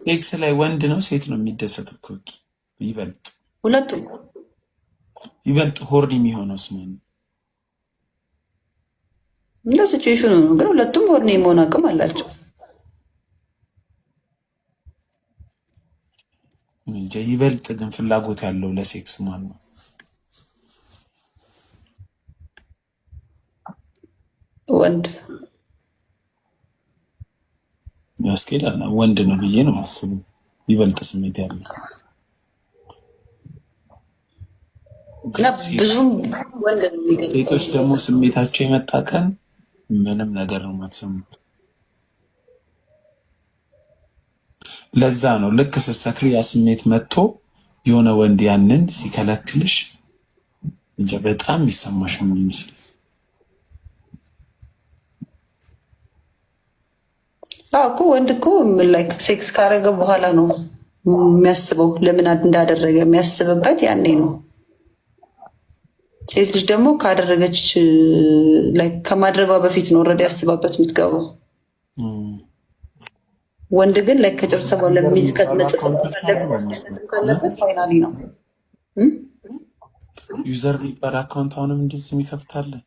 ሴክስ ላይ ወንድ ነው ሴት ነው የሚደሰት እኮ ይበልጥ? ሁለቱም። ይበልጥ horny የሚሆነው ስማ ነው። እንደ situation ኑ ነው፣ ግን ሁለቱም horny የመሆን አቅም አላቸው። እንጃ፣ ይበልጥ ግን ፍላጎት ያለው ለሴክስ ማን ነው? ወንድ። ያስኬዳል። ወንድ ነው ብዬ ነው የማስበው። ይበልጥ ስሜት ያለው እና ብዙም ወንድ ነው የሚገልጸው። ሴቶች ደግሞ ስሜታቸው የመጣ ቀን ምንም ነገር ነው የማትሰሙት። ለዛ ነው ልክ ስትሰክሪ ያ ስሜት መጥቶ የሆነ ወንድ ያንን ሲከለክልሽ እንጃ በጣም የሚሰማሽ ነው የሚመስል። አዎ እኮ፣ ወንድ እኮ like sex ካረገ በኋላ ነው የሚያስበው፣ ለምን እንዳደረገ የሚያስብበት ያኔ ነው። ሴት ልጅ ደግሞ ካደረገች like ከማድረጓ በፊት ነው already ያስባበት የምትገባው። ወንድ ግን like ከጨረሰ በኋላ ካለበት finally ነው። User የሚባል account አሁንም እንደዚህ የሚከፍታለን።